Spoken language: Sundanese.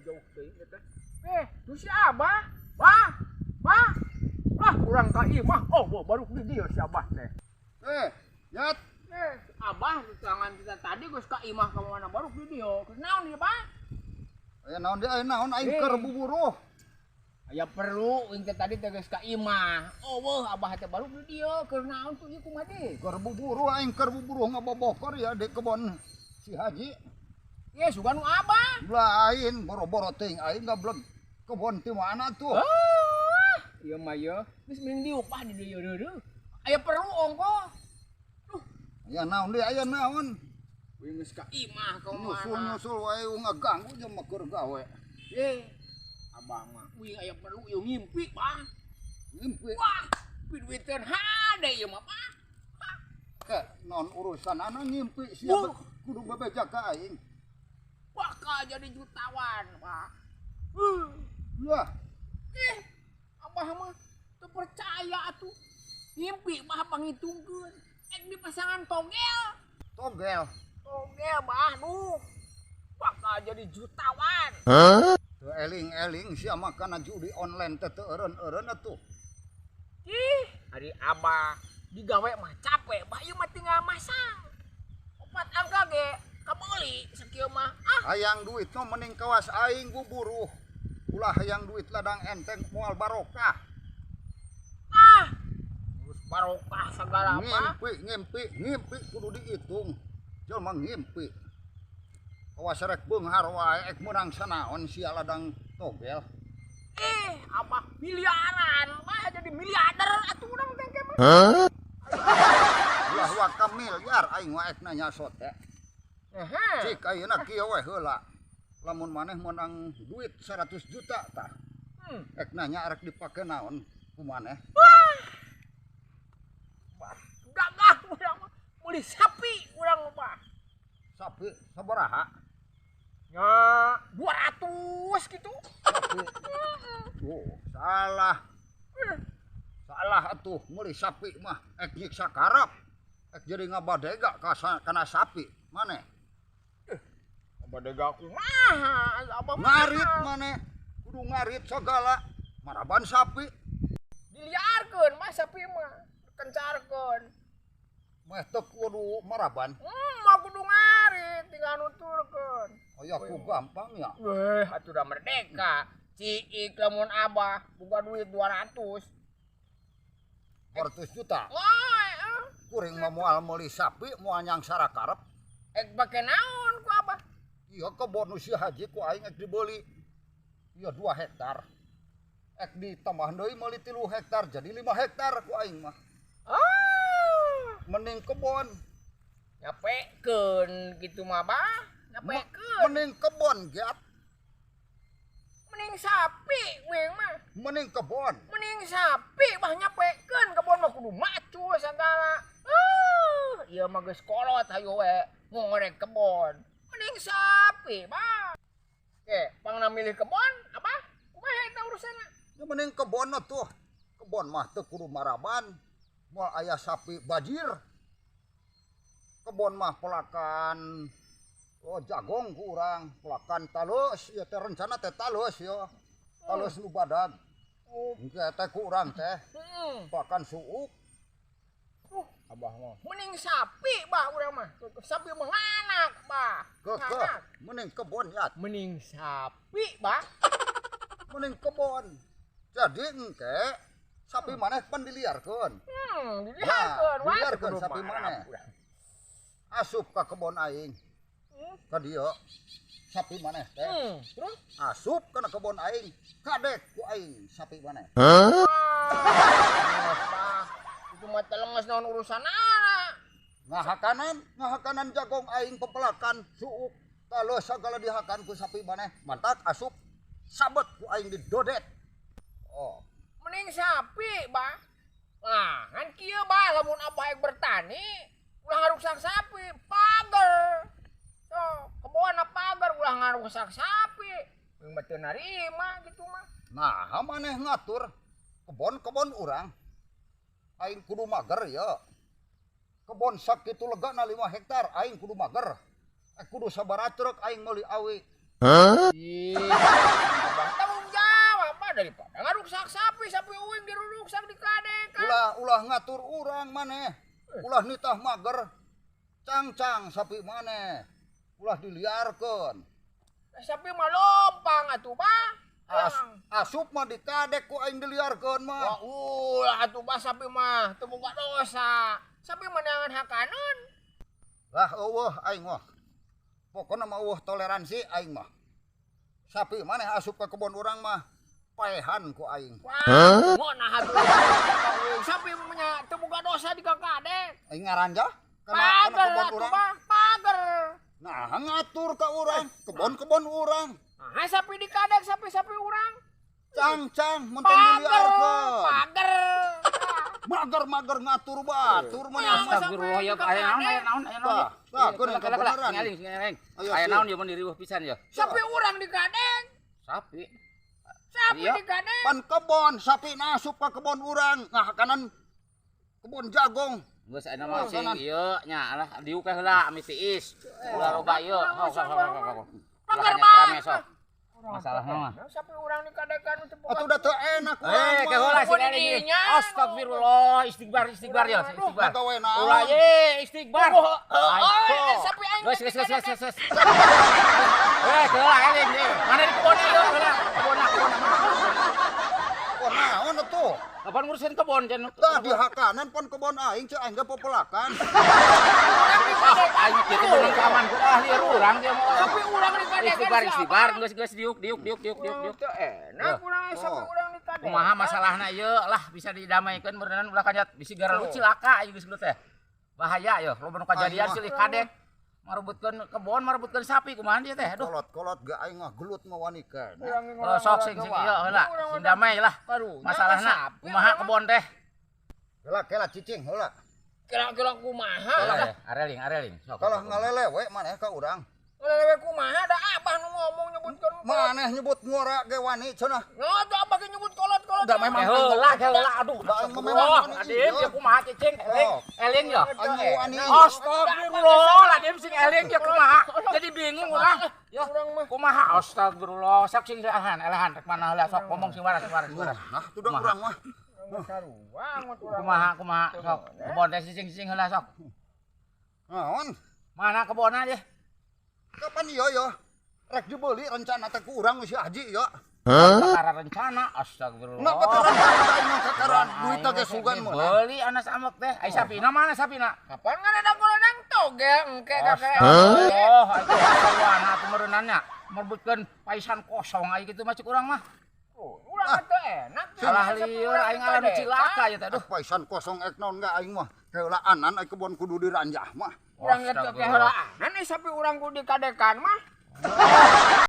Jauh teuing eta. Eh, tu si Abah. Bah. Bah. Ah, urang ka imah. Oh, baru di dieu si Abah teh. Eh, Yat. Eh, Abah tangan kita tadi geus ka imah ka mana baru di dieu. Keur naon ieu, Bah? Aya naon deui, aya naon aing keur buburuh. Aya perlu aing teh tadi teh geus ka imah. Oh, weuh Abah teh baru di dieu. Keur naon tuh ieu kumaha deui? Keur buburuh aing keur buburuh ngabobokor ya di kebon si Haji. Ye, sugan nu Abah. Lain boro-boro teuing aing gablek kebon ti mana tuh? Ah, ieu mah ieu geus mending diupah di dieu deureuh. Aya perlu ongko. Aya naon deui, aya naon? Wing geus ka imah ka mana? Nyusul-nyusul wae ngaganggu jeung mah keur gawe. Ye, Abah mah wing aya perlu ieu ngimpi, Bah. Ngimpi. Wah, piduiteun hade ieu mah, Bah. Ke naon urusan anu ngimpi sia kudu bebeja ka aing. Bakal jadi jutawan, Pak. Lah. Eh, Abah mah teu percaya atuh. Ngimpi mah pangitungkeun. Ek di pasangan togel. Togel. Togel, Bah, duh. Bakal jadi jutawan. Huh? Teu eling-eling sia mah kana judi online teh teu eureun-eureun atuh. Ih, ari Abah digawe mah capek, Bah ieu mah tinggal masang. 4 angka ge kabeuli sakieu mah. Ah, hayang duit mah mending kawas aing buburuh. Ulah hayang duit ladang enteng moal barokah. Ah, terus barokah segala apa? Ngimpi, ngimpi, ngimpi kudu dihitung. Jelema ngimpi. Kawas rek beunghar wae ek meunang sanaon sia ladang togel. Eh, Abah miliaran, mah jadi miliarder atuh urang teh mah. Hah? Ulah waka miliar aing mah ek nanya sote. Cik ayeuna kieu we heula. Lamun maneh meunang duit 100 juta tah. Ek nanya arek dipake naon ku maneh? Wah. Wah, gagah urang mah. Meuli sapi urang mah. Sapi sabaraha? Nya 200 gitu. Sapi. Oh, salah. Salah atuh meuli sapi mah ek nyiksa karep. Ek jadi ngabadega kana sapi maneh. Ngabadega kumaha? Abah ngarit maneh. Kudu ngarit segala maraban sapi. Diliarkeun mah sapi mah, kencarkeun. Meh teu kudu maraban. Mah kudu ngarit tinggal nuturkeun. Oh ya ku gampang ya. Weh, atuh da merdeka. Ciik lamun Abah boga duit 200. 200 juta. Wah, kuring mah moal meuli sapi, moal nyangsara karep. Ek pake naon ku Abah? Iya kebon si Haji ku aing ek dibeli. Iya 2 hektar. Ek ditambah deui meuli 3 hektar jadi 5 hektar ku aing mah. Ah, mending kebon. Nyapekeun kitu mah, Bah. Nyapekeun. Mending kebon giat. Mending sapi wing mah. Mending kebon. Mending sapi bah nyapekeun kebon mah kudu macul sagala. Ah, ieu mah geus kolot hayu we ngorek kebon. Mending sapi, Bah. Oke, pangna milih kebon apa? Kumaha eta urusanna? Ya mending kebon atuh. Kebon mah teu kudu maraban. Moal aya sapi bajir. Kebon mah pelakan oh jagong ku urang, pelakan talus, ieu teh rencana teh talus yo. Talus nu badag. Engke teh ku urang teh. Pelakan suuk. Abah mah mending sapi bah urang mah. Sapi mah nganak bah. Kekeh, mending kebon ya. Mending sapi bah. Mending kebon. Jadi engke sapi maneh pan diliarkeun. Diliarkeun. Nah, diliarkeun sapi maneh. Asup ka kebon aing. Ka dieu sapi maneh teh. Terus asup kana kebon aing, kadek ku aing sapi maneh. Hah? Itu mah telenges naon urusan anak. Ngahakanan jagong aing pepelakan suuk taleuh sagala dihakan ku sapi maneh, mantak asup sabet ku aing didodet. Oh, mending sapi, Bah. Nah, kan kieu bah lamun abah ek bertani, ulah ngaruksak sapi, pager. So, kebon pager ulah ngaruksak sapi. Mending mah teu narima gitu mah. Nah, maneh ngatur kebon-kebon urang. Aing kudu mager ya. Kebon sakitu legana 5 hektar aing kudu mager. Kudu sabaraha truk aing meuli awi. Ih, Abah tanggung jawab mah daripada ngaruksak sapi, sapi uing diruruksak dikadekan. Ulah ulah ngatur urang maneh. Ulah nitah mager. Cangcang sapi maneh. Ulah diliarkeun. Sapi mah lompang atuh, Bah. Asup mah dikadek ku aing diliarkeun mah. Wah, ulah atuh Bah, sapi mah teu boga dosa. Sapi mah neangan hakaneun. Lah eueuh aing mah. Pokona mah eueuh toleransi aing mah. Sapi maneh asup ka kebon urang mah paehan ku aing. Wah, ngonah atuh. Sapi mah nya teu boga dosa dikakadek. Aing ngaranjah kana Pager kebon atuh, urang. Bah, pager. Nah, ngatur ka urang, kebon-kebon urang. Nah, sapi dikadek sapi-sapi urang. Cangcang mun tong Pager, diliarkeun. pager. Mager-mager ngatur batur maneh. Astagfirullah ya, aya naon, aya naon, aya naon. Tah, tah, geuning Kela, kela, kebenaran. sing aling, sing aling. Ayo, Aya sih. naon ieu mun diriweuh pisan ya? Sapi urang dikadek. Sapi. Sapi Iya. dikadek. Pan kebon sapi asup ka kebon urang, ngahakanan kebon jagung. Geus aya mah Oh, sing kanan. ieu nya alah diuk we heula ame tiis. Ulah loba ieu. Hau hau hau hau, hau. Ulah Pager hanya rame bae. sok. Masalahna mah. Sapi urang dikadekan teu boga. Atuh da teu enak urang Eh, ke heula sing Kebon aling ieu. dinya. Astagfirullah, istighfar, istighfar ya, istighfar. Gawe naon? Ulah ye, istighfar. Oh, Ay, sapi aing Geus geus geus geus geus. Eh, ke heula aling ieu. Mana di kebon ieu heula? Kebonna, kebonna mana? Kebon naon atuh? Kapan ngurusin kebon jan? Tah dihakanan pon kebon aing ceu aing ge popelakan. Ah, aing kieu teh beunang aman ku ah lieur urang dia mah. Sapi urang dikadekan. Istighfar, istighfar, geus geus diuk diuk diuk diuk diuk diuk. Teu enak urang sapi Oh. urang dikadek. Kumaha masalahna ieu lah bisa didamaikeun beureunan ulah kajat bisi gara cilaka ieu geus teh. Bahaya yo, loba nu kajadian Aing mah. silih kadek. Marebutkeun kebon, marebutkeun sapi kumaha dia teh. Aduh. Kolot-kolot ge aing mah gelut mah wani keneh. Oh, sok sing sing ieu heula, sing damai lah. Masalahna kumaha kebon teh? Heula kela cicing heula. Kira-kira kumaha lah. Areling, areling. Sok. Kalah ngalele we maneh ka urang. Ngalelewe kumaha da abah nu ngomong nyebutkeun. Maneh nyebut ngora ge wani cenah. Nah, tuh abah ge nyebut kolot-kolot. Da memang Heula, heula aduh. Da aing mah memang Astagfirullah, wani Adim, ieu. ya kumaha cicing, eling, eling ya. Aing mah wani. Astagfirullah, adim sing eling ya kumaha. Jadi bingung urang. Ya, kumaha astagfirullah, sok sing elehan, elehan rek mana heula sok ngomong sing waras, sing waras, sing waras. Nah, tuh da urang mah. Sarua urang. Kumaha, kumaha sok. Kebon teh cicing-cicing heula sok. Naon? Mana kebonna deh? Kapan ieu ya? Rek dibeli rencana teh ku urang si Haji ya. Perkara rencana, astagfirullah. Napa teh rencana aing mah kakaran duit teh ge sugan mah. Beli anak samek teh. Ai sapina mana sapina? Kapan ngaledang-ngaledang togel engke kakek. Astagfirullah, itu sarwana atuh meureunannya. Merebutkeun paisan kosong ai kitu mah cek urang mah. Urang mah teu enak. Salah lieur aing ngaran cilaka ya teh aduh. Paisan kosong ek naon ge aing mah. Heulaanan ai kebon kudu diranjah mah. Urang ge teu keheulaanan sapi urang kudu dikadekan mah.